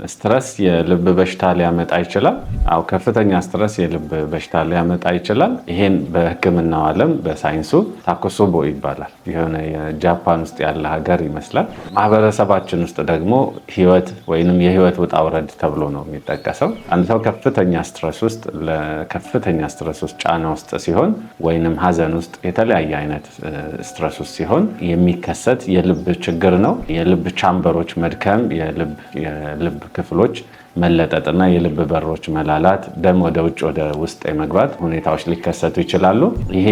Stress የልብ በሽታ ሊያመጣ ይችላል። አዎ፣ ከፍተኛ stress የልብ በሽታ ሊያመጣ ይችላል። ይሄን በሕክምናው ዓለም በሳይንሱ ታኮሶቦ ይባላል። የሆነ የጃፓን ውስጥ ያለ ሀገር ይመስላል። ማህበረሰባችን ውስጥ ደግሞ ህይወት ወይንም የህይወት ውጣ ውረድ ተብሎ ነው የሚጠቀሰው። አንድ ሰው ከፍተኛ stress ውስጥ፣ ጫና ውስጥ ሲሆን ወይንም ሀዘን ውስጥ፣ የተለያየ አይነት stress ውስጥ ሲሆን የሚከሰት የልብ ችግር ነው። የልብ chamber ኦች መድከም፣ የልብ ክፍሎች መለጠጥና የልብ በሮች መላላት፣ ደም ወደ ውጭ ወደ ውስጥ የመግባት ሁኔታዎች ሊከሰቱ ይችላሉ። ይሄ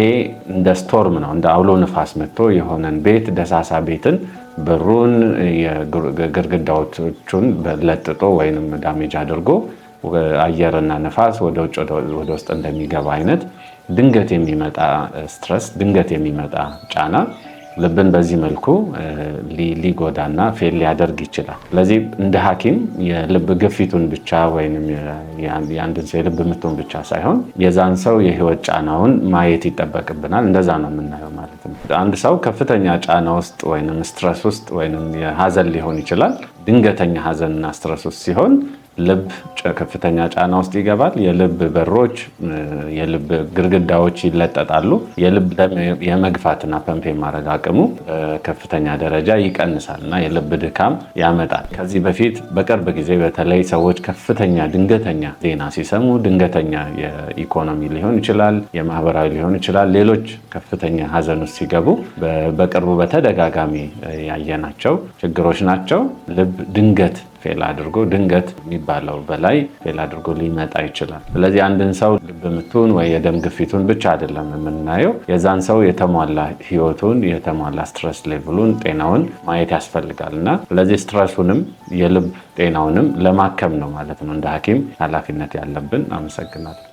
እንደ storm ነው፣ እንደ አውሎ ንፋስ መጥቶ የሆነን ቤት፣ ደሳሳ ቤትን በሩን ግርግዳዎቹን ለጥጦ ወይንም damage አድርጎ አየርና ንፋስ ወደ ውጭ ወደ ውስጥ እንደሚገባ አይነት ድንገት የሚመጣ stress፣ ድንገት የሚመጣ ጫና ልብን በዚህ መልኩ ሊጎዳና fail ሊያደርግ ይችላል። ስለዚህ እንደ ሐኪም የልብ ግፊቱን ብቻ ወይም የአንድን ሰው የልብ ምቱን ብቻ ሳይሆን የዛን ሰው የህይወት ጫናውን ማየት ይጠበቅብናል። እንደዛ ነው የምናየው ማለት ነው። አንድ ሰው ከፍተኛ ጫና ውስጥ ወይም stress ውስጥ ወይም የሀዘን ሊሆን ይችላል። ድንገተኛ ሀዘንና stress ውስጥ ሲሆን ልብ ከፍተኛ ጫና ውስጥ ይገባል። የልብ በሮች፣ የልብ ግድግዳዎች ይለጠጣሉ። የልብ ደም የመግፋትና ፐምፕ የማድረግ አቅሙ በከፍተኛ ደረጃ ይቀንሳል እና የልብ ድካም ያመጣል። ከዚህ በፊት በቅርብ ጊዜ በተለይ ሰዎች ከፍተኛ ድንገተኛ ዜና ሲሰሙ፣ ድንገተኛ የኢኮኖሚ ሊሆን ይችላል፣ የማህበራዊ ሊሆን ይችላል፣ ሌሎች ከፍተኛ ሀዘን ውስጥ ሲገቡ በቅርቡ በተደጋጋሚ ያየናቸው ችግሮች ናቸው። ልብ ድንገት fail አድርጎ፣ ድንገት የሚባለው በላይ fail አድርጎ ሊመጣ ይችላል። ስለዚህ አንድን ሰው ልብ ምቱን ወይ የደም ግፊቱን ብቻ አይደለም የምናየው፣ የዛን ሰው የተሟላ ህይወቱን፣ የተሟላ stress level ኡን፣ ጤናውን ማየት ያስፈልጋል እና ስለዚህ stress ኡንም የልብ ጤናውንም ለማከም ነው ማለት ነው እንደ ሐኪም ኃላፊነት ያለብን። አመሰግናለሁ።